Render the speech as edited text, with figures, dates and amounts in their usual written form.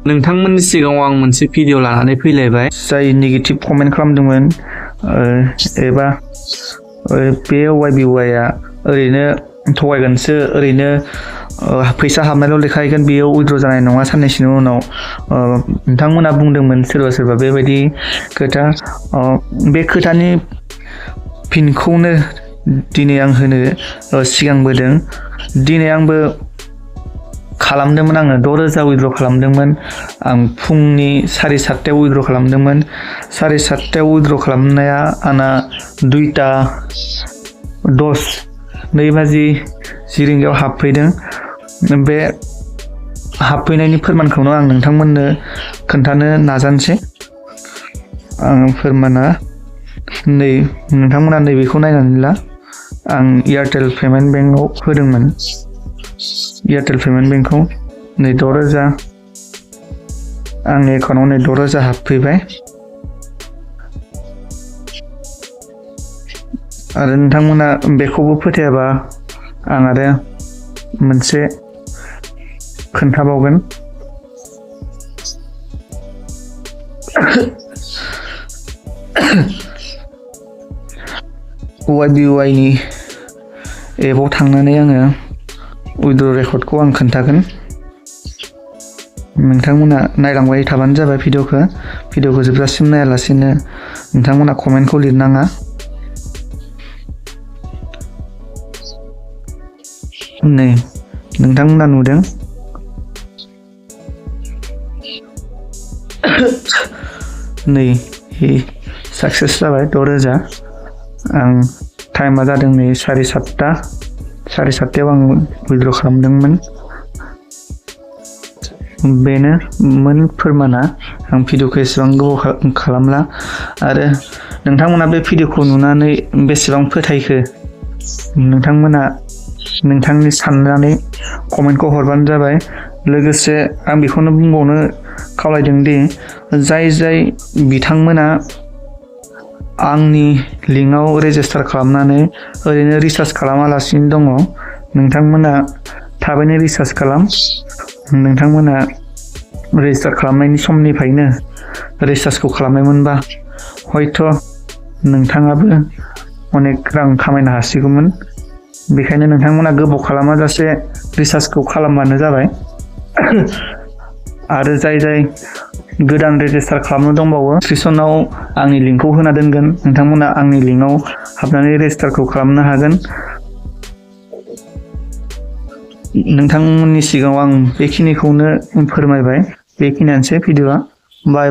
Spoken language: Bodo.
नोंथांमोननि सिगाङाव आं मोनसे भिडिअ लानानै फैलायबाय जाय नेगेटिभ कमेन्ट खालामदोंमोन एबा बे YBY आ ओरैनो थगायगोनसो ओरैनो फैसा हाबनायल' देखायगोन बेयो उइथड्र जानाय नङा साननैसोनि उनाव नोंथांमोना बुंदोंमोन सोरबा बेबायदि खोथा बे खोथानि फिनखौनो दिनै आं होनो सिगांबोदों दिनै आंबो खालामदोंमोन आङो 6000 उइथड्र खालामदोंमोन आं फुंनि 7:30 उइथड्र खालामदोंमोन 7:30 उइथड्र खालामनाया आंना 2:10 2:10 रिंगायाव हाबफैदों बे हाबफैनायनि फोरमानखौनो आं नोंथांमोननो खोन्थानो नाजानोसै आं फोरमाना नै नोंथांमोना नैबेखौ नायनानै ला आं एयारटेल पेमेन्ट बेंकआव होदोंमोन एयारटेल पेमेन्ट बेंकखौ नै 6000 आंनि एकाउन्टआव नै 6000 हाबफैबाय आरो नोंथांमोना बेखौबो फोथायाबा आं आरो मोनसे खोन्थाबावगोन YBY नि एपआव थांनानै आङो उइथड्र रेकर्डखौ आं खोन्थागोन नोंथांमोना नायलांबाय थाबानो जाबाय भिडिअखौ जोबजासिम नायालासेनो नोंथांमोना कमेन्टखौ लिरनाङा नै नोंथांमोना नुदों नै साक्सेस जाबाय 6000 आं टाइमा जादों नै 7:30 आं उइथड्र खालामदोंमोन बेनो मोन फोरमाना आं भिडिअखौ एसेबां गोबाव खालामला आरो नोंथांमोना बे भिडिअखौ नुनानै बेसेबां फोथायखो नोंथांमोना नोंथांनि साननानै कमेन्टखौ हरबानो जाबाय लोगोसे आं बेखौनो बुंबावनो खावलायदों दि जाय बिथांमोना आंनि लिंकआव रेजिस्टार खालामनानै ओरैनो रिसार्ज खालामालासिनो दङ नोंथांमोना थाबैनो रिसार्ज खालाम नोंथांमोना रेजिस्टार खालामनायनि समनिफ्रायनो रिसार्जखौ खालामनायमोनबा हयथ' नोंथाङाबो अनेक रां खामायनो हासिगौमोन बेखायनो नोंथांमोना गोबाव खालामाजासे रिसार्जखौ खालामबानो जाबाय आरो जाय गोदान रेजिस्टार खालामनो दंबावो डिसक्रिपसनाव आंनि लिंकखौ होना दोनगोन नोंथांमोना आंनि लिंकआव हाबनानै रेजिस्टारखौ खालामनो हागोन नोंथांमोननि सिगाङाव आं बेखिनिखौनो फोरमायबाय बेखिनियानोसै भिडिअआ बाय